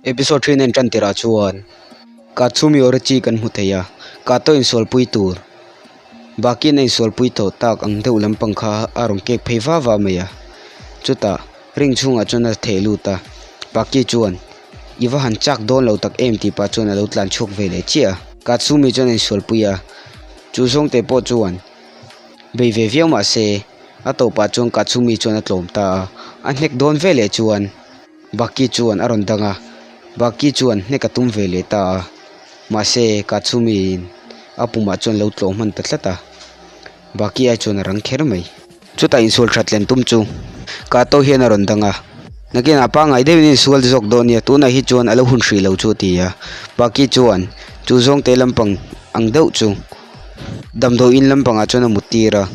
Episode 3 en tan tirah chuan Katsumi Orochi kan hmu thei a, Kato insualpui tur Bakin a insualpui tawh tak ang deuh lampang kha a rawn kek phei va va mai a, chutah ring chhungah chuan a theh lut a, Baki chuan I va han chak dawn lo tak em tih pah chuan a lo tlan chhuak ve leh chiah a. Katsumi chuan a insualpui a, chu zawngte pawh chuan bei ve viau mah se a tawpah chuan Katsumi chuan a tlawm ta a, a hnek dawn ve leh chuan Baki chuan a rawn dang a, Baki chuan hnek a tum ve leh ta a, mahse Katsumi-in a pumah chuan lo tlawh hman ta tlat a, Baki ai chuan a rang kher mai. Chutah insual that len tum chu Kato hian a rawn dang a, nakinah pangngai deuhin a insual zawk dawn nia, tunah hi chuan a lo hun hrih lo chu a ti a, Baki chuan chu zawngte lampang ang deuh chu damdawiin lampangah chuan a mut tir a.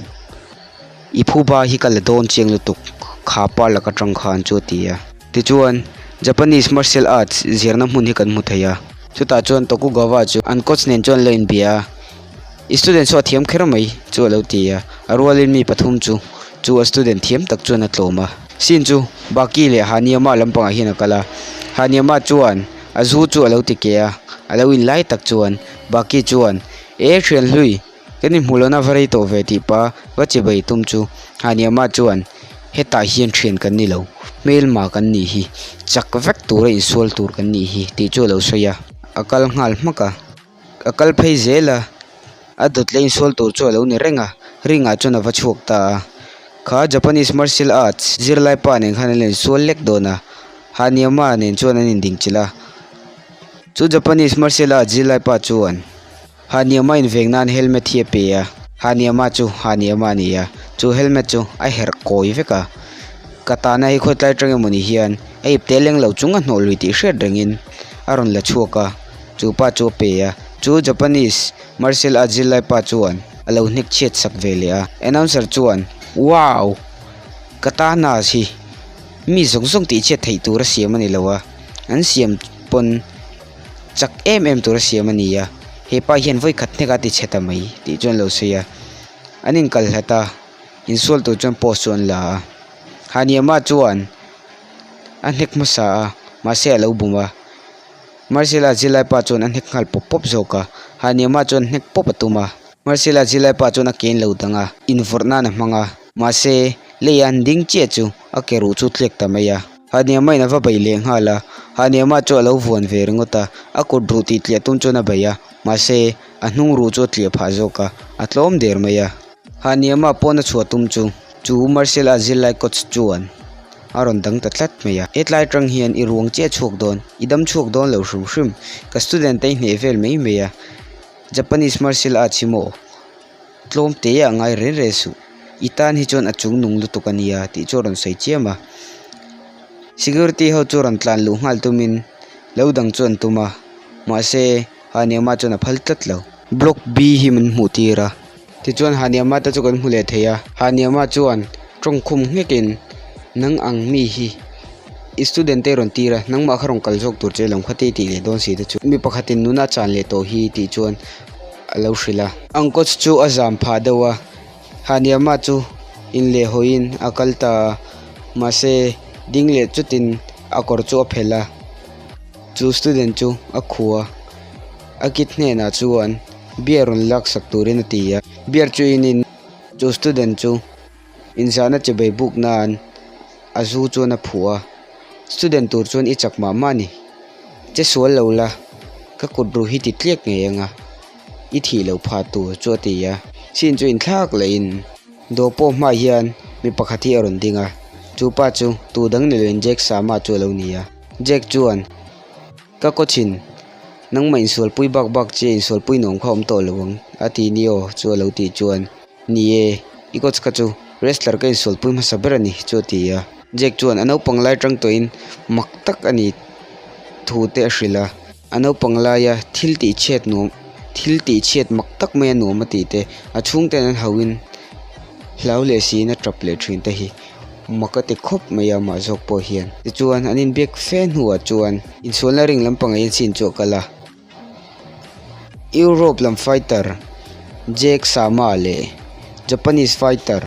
I phuba hi ka la dawn chiang lutuk, kha pa laka tang khan chu a ti a. Tichuan, Japanese martial arts zirna hmun hi kan hmu thei a. Chutah chuan Tokugawa chu an coach nen chuan lo inbia a, I student saw a thiam kher mai chu a lo ti a. A rualin mi pathum chu chu a student thiam tak chuan a tlawm a. Sin chu Baki leh Haniyama lampangah hian a kal a. Haniyama chuan a zu chu a lo ti keh a, a lo inlai tak chuan Baki chuan, E thianhlui! Kan inhmuh lohna va rei tawh ve tih pa va che bai tum chu Haniama chuan hetah hian thian kan ni lo, hmelma kan nih hi, chak vek tura insual tur kan nih hi tih chu a lo sawi a. A kal nghal hmak a, a kal phei zel a, a dawt leh insual tur chu a lo ni reng a, ring ah chuan a va chhuak ta a. Kha Japanese martial arts zirlai pa nen khan an lo insual lek dawn a, Haniama nen chuan an indingchilh a. Chu Japanese martial arts zirlai pa chuan. Haniama inveng nan helmet hi a pe a, Haniama chu Haniama a ni a, chu helmet chu a herh kawi vek a, Katana hi khawtlai atang emawni hian a ip te leng lo chung a hnawh lui tih hriat rengin a rawn la chhuak a, chu pa chu a pe a, chu Japanese martial arts zirlai pa chuan a lo hnek chhiat sak ve leh a, announcer chuan Wow! Katana hi mi zawng zawng tih chhiat theih tur a siam a ni lo a, an siam pawn. Chak em em tura siam a ni a, he pa hian vawi khat hnek a ti chhe ta mai tih chuan lo sawi a, an inkal hlat a, insual tur chuan post chu an la a, Haniama chuan a hnek hmasa a, mahse a lo bum a, Marcela zirlai pa chuan a hnek nghal pawp pawp zawk a, Haniama chuan hnek pawp a tum a, Marcela zirlai pa chuan a ken lo dang a, invawrh nan a hmang a, mahse lei an ding chiah chu a ke ruh chu tliak ta mai a. Haniama in a va bei leh nghal a, Haniama chu a lo vuan ve ringawt a, a kut ruh tih tliah tum chuan a bei a, mahse a hnung ruh chu a tliah phah zawk a, a tlawm der mai a. Haniama pawn a chhuah tum chu chu Martial Arts zirlai coach chuan a rawn dang ta tlat mai a, hetlai atang hian i ruang chiah chhuak dawn, i dam chhuak dawn lo hrim hrim, ka student te i hneh vel mai mai a, Japanese Martial Arts hi maw? Tlawm te a ngai reng reng suh, i tan hi chuan a chung nung lutuk a nia tih chu a rawn sawi chiam a. Security ho chu rawn tlan luh nghal tumin lo dang chu an tum a, mahse Haniama chuan a phal tlat lo. Block B hi min hmuh tir a, tichuan Haniama te chu kan hmu leh thei a. Haniama chuan tawngkhum nghekin nang ang mi hi i student te rawn tir a, nangmah kha rawn kal zawk tur che lawm kha te tih leh dawn si te chu mi pakhatin nuna chan leh tawh hi tih chuan a lo hrilh a. Ang coach chu a zam phah deuh a, Haniama chu inlehhawiin a kal ta a, mahse ding leh chutin a kawr chu a phelh a, chu student chu a khuh a, a kit hnenah chuan beer rawn laksak turin a ti a, beer chu inin chu student chu inzahna chebei buk nan a zu chuan a phuh a, student tur chuan i chak mah mah a ni, che sual lo la, ka kut ruh hi ti tliak ngei ang a, i thih loh phah tur chu a ti a, sin chu inthlak lehin dawr pawh hmaah hian mi pakhat hi a rawn ding a, chu pa chu tu dang ni loin Jack Sama chu a lo ni a, Jack chuan ka kawchhin nangmah insualpui bak bak che insualpui nuam kha awm tawh lo ang a ti ni aw chu a lo tih chuan. Ni e, i coach kha chu wrestler ka insualpui hmasa ber a ni chu a ti a. Jack chuan a naupang lai tang tawhin mak tak a ni thu te a hrilh a. A naupang laia thil tih chhiat nuam thil tih chhiat mak tak mai a nuam a tih te, a chhungten an hauhin hlau leh siin a tap leh thin te hi mak a ti khawp mai a mah zawk pawh hian. Tichuan an inbiak fe hnuah chuan insualna ring lampangah hian sin chu a kal a. Europe lam fighter Jack Sama leh Japanese fighter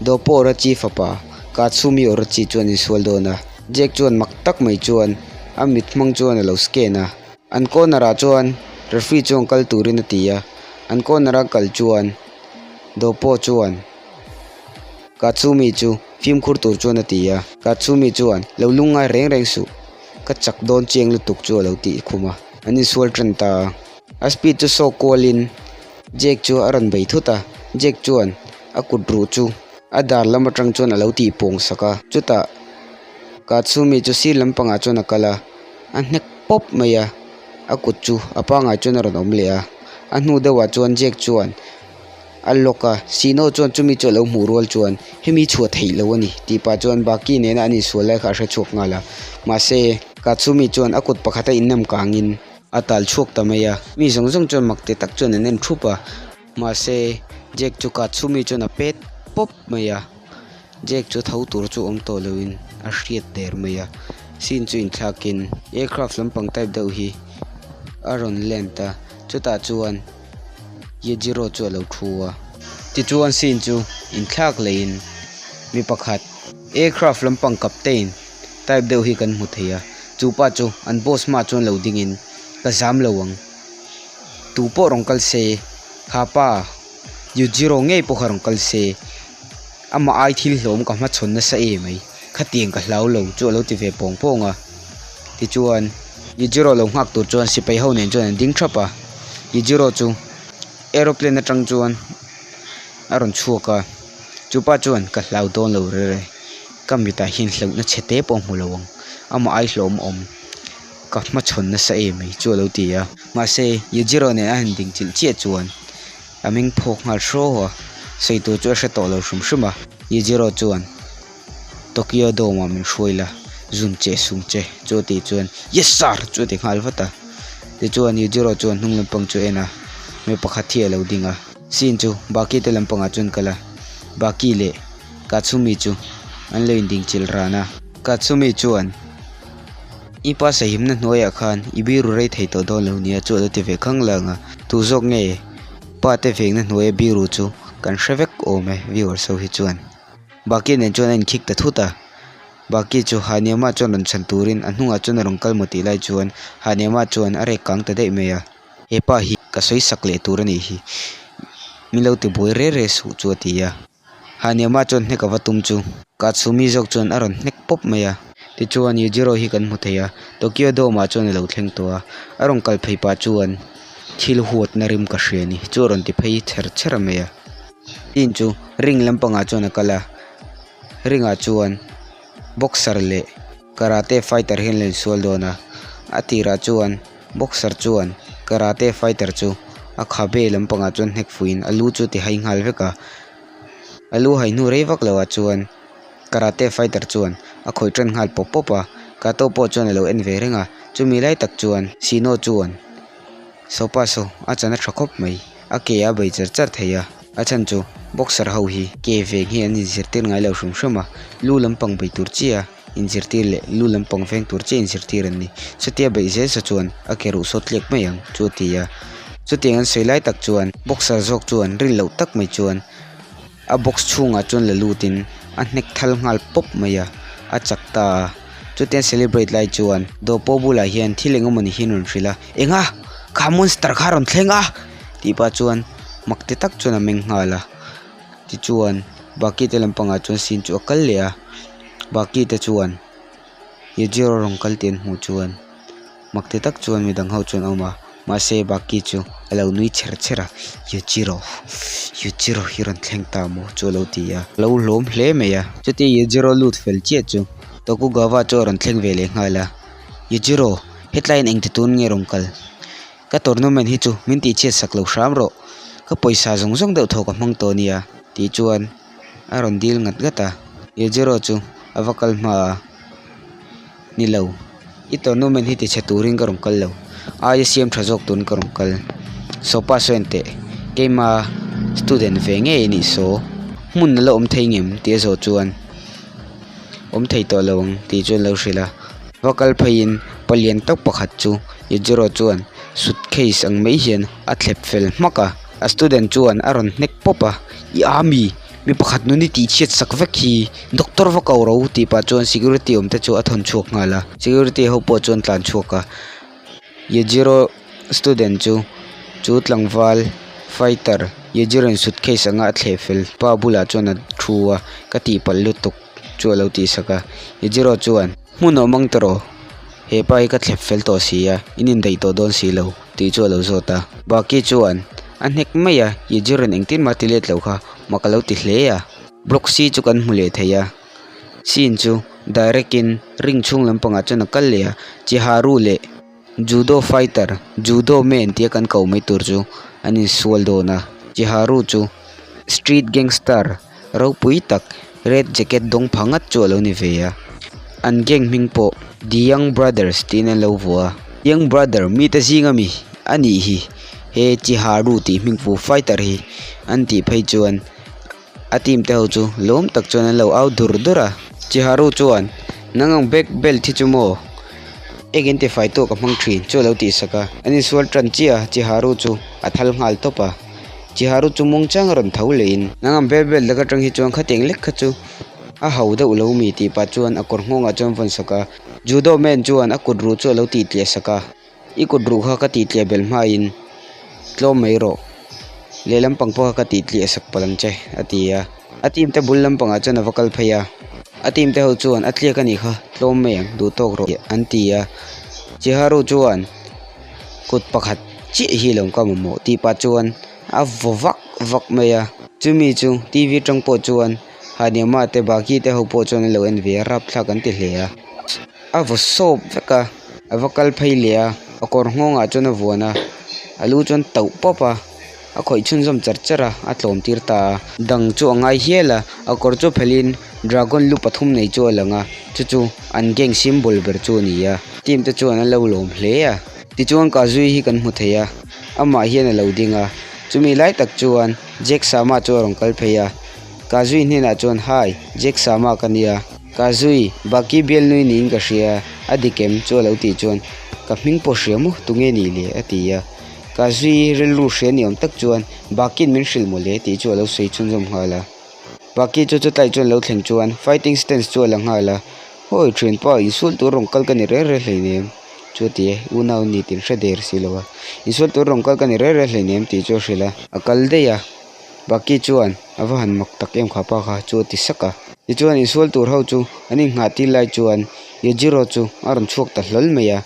Doppo Orochi fapa Katsumi Orochi chuan insual dawn a. Jack chuan mak tak mai chuan A mit hmang chuan a lo scan a. An corner ah chuan referee chuan kal turin a ti a, an corner a kal chuan Dopo chuan Katsumi chu fimkhur tur chuan a ti a. Katsumi chuan lo lungngai reng reng suh, ka chak dawn chiang lutuk chu a lo tih khum a, an insual tan ta a. A speed chu sawk kualin Jake chu a rawn bei thut a, Jake chuan a kut ruh chu a dar lam atang chuan a lo tih pawng sak a, chutah Katsumi chu sir lampangah chuan a kal a, a hnek pawp mai a, a kut chu a pangngai chuan a rawn awm leh a, a hnu deuhah chuan Jake chuan a lock a, Sino chuan chumi chu a lo hmuh rual chuan hemi chhuah theih lo a ni tih pah chuan Baki nena an insual lai kha a hre chhuak nghal a, mahse Katsumi chuan a kut pakhat a innam kangin a tal chhuak ta mai a, mi zawng zawng chuan mak ti tak chuan an en thup a, mahse Jake chu Katsumi chuan a pet pawp mai a. Jake chu tho tur chu awm tawh loin a hriat der mai a, scene chu inthlakin aircraft lampang type deuh hi a rawn land a, chutah chuan Yejiro chu a lo thu a. Tichuan scene chu inthlak leiin mi pakhat aircraft lampang captain type deuh hi kan hmu thei a, chu pa chu an boss hmaah chuan lo dingin ka zam lo ang, tu pawh rawn kal se kha pa Yujiro ngei pawh kha rawn kal se. Amah ai thil hlawm ka hmachhawn nasa em mai, khatiang ka hlau lo chu a lo ti ve pawng pawng a. Tichuan, Yujiro lo nghak tur chuan sipai ho nen chuan an ding thap a. Yujiro chu aeroplane atang chuan a rawn chhuak a, chupa chuan ka hlau dawn lo rere, ka mitah hian hlauhna chhe te pawh a hmu lo ang, amah ai hlawm awm ka hmachhawn nasa em mai chu a lo ti a. Mahse, Yujiro nen a han ding chilh chiah chuan. A meng phawk nghal hraw a, sawi tur chu a hre tawh lo hrim hrim a. Yujiro chuan, Tokyo Dome ah min hruai la, zun che sung che, chu a tih chuan, Yes sir! chu a ti nghal vat a. Tichuan Yujiro chuan hnung lampang chu a en a, mi pakhat hi a lo ding a. Scene chu Baki te lampangah chuan kal a, Baki leh Katsumi chu an lo inding chilh ran a. Katsumi chuan, I pa sahimna hnuaiah khan i biru rei thei tawh dawn lo nia chu a lo ti ve khang lang a, tu zawk nge pa te vengna hnuaia biru chu kan hre vek awm e viewers ho hi chuan. Baki nen chuan a inkhik ta thut a, Baki chu Haniama chuan rawn chhan turin a hnungah chuan a rawn kal maw tih lai chuan Haniama chuan a rek kang ta daih mai a, he pa hi ka sawi sak leh tur a nih hi, min lo ti buai re re suh chu a ti a. Haniama chuan hnek a va tum chu Katsumi zawk chuan a rawn hnek pawp mai a. Tichuan Yujiro hi kan hmu thei a, Tokyo Dome ah chuan a lo thleng tawh a, a rawn kal phei pah chuan thil huatna rim ka hria a ni chu a rawn ti phei chher chher mai a. Tin chu ring lampangah chuan a kal a, ring ah chuan boxer leh karate fighter hi an lo insual dawn a, a tirah chuan boxer chuan karate fighter chu a khabe lampangah chuan hnek fuiin a lu chu a ti hai nghal vek a, a lu hai hnu rei vak lo ah chuan karate fighter chuan a khawih tan nghal pawp pawp a, Kato pawh chuan a lo en ve reng a, chumi lai tak chuan Sino chuan Sopa saw a chan a tha khawp mai, a ke a bei char char thei a, a chhan chu boxer ho hi ke veng hi an inzirtir ngai lo hrim hrim a, lu lampang bei tur chiah a. inzirtir leh lu lampang veng tur chiah inzirtir an ni. Chutia beih zel sa chuan a ke ruh sawt tliak mai ang chu a ti a. Chutiang an sawi lai tak chuan boxer zawk chuan rin loh tak mai chuan a box chhungah chuan la lutin a hnek thal nghal pawp mai a, a chak ta a. Chutia an celebrate lai chuan Dopo bulah hian thil eng emawni hi an rawn hrilh a, Enga? Kha monster kha a rawn thleng a! tih pah chuan mak ti tak chuan a meng nghal a. Tichuan Baki te lampangah chuan scene chu a kal leh a Baki te chuan Yujiro rawn kal tih an hmuh chuan mak ti tak chuan midang ho chuan a awm a mahse Baki chu a lo nui chher chher a Yujiro Yujiro hi rawn thleng ta maw chu a lo ti a a lo hlawm hle mai a. Chutia Yujiro lut fel chiah chu Tokugawa chu a rawn thleng ve leh nghal a Yujiro hetlaiin engti tun nge rawn kal? Ka tournament hi chu min tih chhiat sak lo hram rawh, ka pawisa zawng zawng deuh thaw ka hmang tawh nia tih chuan a rawn dil ngat ngat a, Yujiro chu a va kal hma a, Ni lo, i tournament hi tichhe turin ka rawn kal lo, aia siam tha zawk turin ka rawn kal, Sopa sawi an teh, keima student ve ngei a nih saw, hmun a la awm thei ngem tih a zawh chuan awm thei tawh lo ang tih chu an lo hrilh a. Va kal pheiin palian tawk pakhat chu Yujiro chuan suitcase ang mai hian a thlep fel hmak a, a student chuan a rawn hnek pawp a, I a mi? Mi pakhat nun i tihchhiat sak vek hi doctor va ko ro tih pah chuan security awm te chu a thawn chhuak nghal a. Security ho pawh chuan tlan chhuak a. Yejiro student chu chu tlangval fighter Yejiro in suitcase anga a thleh fel pa bulah chuan a thu a ka tihpalh lutuk chu a lo tih sak a. Yejiro chuan hmun awm ang tawh he pa hi ka thlep fel tawh si a in indaih tawh dawn si lo tih chu a lo zawt a. Baki chuan a hnek mai a Yejiro in engtin mah ti let lo kha mak a lo ti hle a. Block C chu kan hmu leh thei a. Scene chu direct in ring chhung lampangah chuan a kal leh a, Chiharu leh Judo fighter, Judo man tia kan ko mai tur chu an insual dawn a. Chiharu chu street gangster ropui tak red jacket dawng pha ngat chu a lo ni ve a. An gang hming pawh The Young Brothers tiin an lo vuah a. Young Brother mite zing ami a nih hi he Chiharu tih hming pu fighter hi an tih phei chuan A team te ho chu lawm tak chuan an lo au dur dur a. Chiharu chuan, Nang ang black belt hi chu maw? Eng in tifai tawk a hmang thin chu a lo tih sak a. An insual tan chiah a, Chiharu chu a thal nghal tawp a. Chiharu chu muangchang a rawn tho leh in. Nang ang black belt laka tang hi chuan khatiang lek kha chu a ho deuh lo mi tih pah chuan a kawr nghawngah chuan vawn sak a. Judo man chuan a kut ruh chu a lo tih tliah sak a. I kut ruh kha ka tih tliah belh hmain tlawm mai rawh, lehlam pang pawh kha ka tih tliah sak palh ang che, a ti a. A team te bul lampangah chuan a va kal phei a, a team te ho chuan a tliak a nih kha, tlawm mai ang, duh tawk rawh, an ti a. Chiharu chuan kut pakhat chiah hi lo ka mamawh tih pah chuan a vaw vak vak mai a. Chumi chu TV atang pawh chuan Haniama te Baki te ho pawh chuan an lo en ve a, rapthlak an ti hle a. A vaw sawp vek a, a va kal phei leh a, a kawr nghawngah chuan a vuan a, a lu chuan tauh pawp a, a khawih chhunzawm char char a, a tlawm tir ta a. Dang chu a ngai hial a, a kawr chu phelhin dragon lu pathum nei chu a lang a, chu chu an gang symbol ber chu a ni a, team te chuan an lo lawm hle a. Tichuan Kazui hi kan hmu thei a, amah hian a lo ding a, chumi lai tak chuan Jack Sama chu a rawn kal phei a, Kazui hnenah chuan Hi, Jack Sama ka nia. Ka zui, Baki bialnui niin ka hria, a dik em? chu a lo tih chuan, Ka hming pawh hria maw? Tunge nih le? a ti a. Ka zui rilru hria ni awm tak chuan, Baki'n min hrilh maw le? tih chu a lo sawi chhunzawm nghal a. Baki chu chutlai chuan lo thleng chuan fighting stance chu a la nghal a, Hawi thianpa, insual tur rawn kal ka ni reng reng hleinem chu a ti e, unau ni tih hre der si lo a. Insual tur rawn kal ka ni reng reng hleinem tih chu a hrilh a. A kal daih a, Baki chuan a va han mak tak em kha pa kha chu a ti sak a. Tichuan insual tur ho chu an inghah tir lai chuan Yojiro chu a rawn chhuak ta hlawl mai a.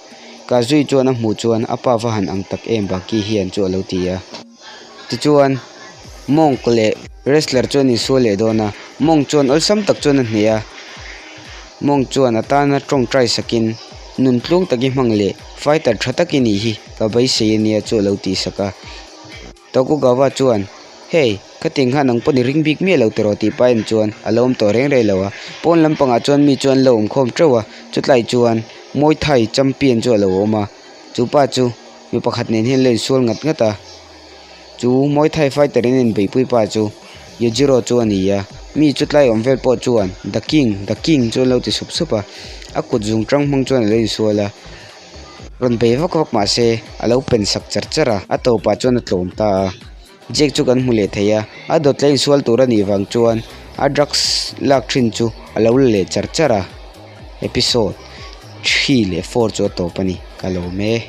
Kazui chuan a hmuh chuan a pa va han ang tak em Baki hian chu a lo ti a. Tichuan Monk leh wrestler chu an insual leh dawn a, Monk chuan awlsam tak chuan a hneh a. Monk chuan a tana tawngtai sakin nun tluang tak i hmang leh fighter tha tak i nih hi ka beisei ania chu a lo tih sak a. Tokugawa chuan, Hey, khatiang khan ang pawn i ring bik miah lo tiraw tih pa en chuan a lo awm tawh reng reng lo a. Pawn lampangah chuan mi chuan lo awm khawm teuh a, chutlai chuan Muay Thai champion chu a lo awm a. Chu pa chu mi pakhat nen hian lo insual ngat ngat a. Chu Muay Thai fighter in inbeihpui pa chu Yojiro chu a ni a. Mi chutlai awm vel pawh chuan The King, The King chu an lo ti sup sup a. A kut zung tang hmang chuan a lo insual a. Rawn bei vak vak mah se a lo pen sak char char a, a tawpah chuan a tlawm ta a. Jack chu kan hmu leh thei a, a dawt la insual tur a nih vang chuan a drugs lak thin chu a lo la leh char char a. Episode 3 leh 4 chu a tawp a ni, ka lawm e.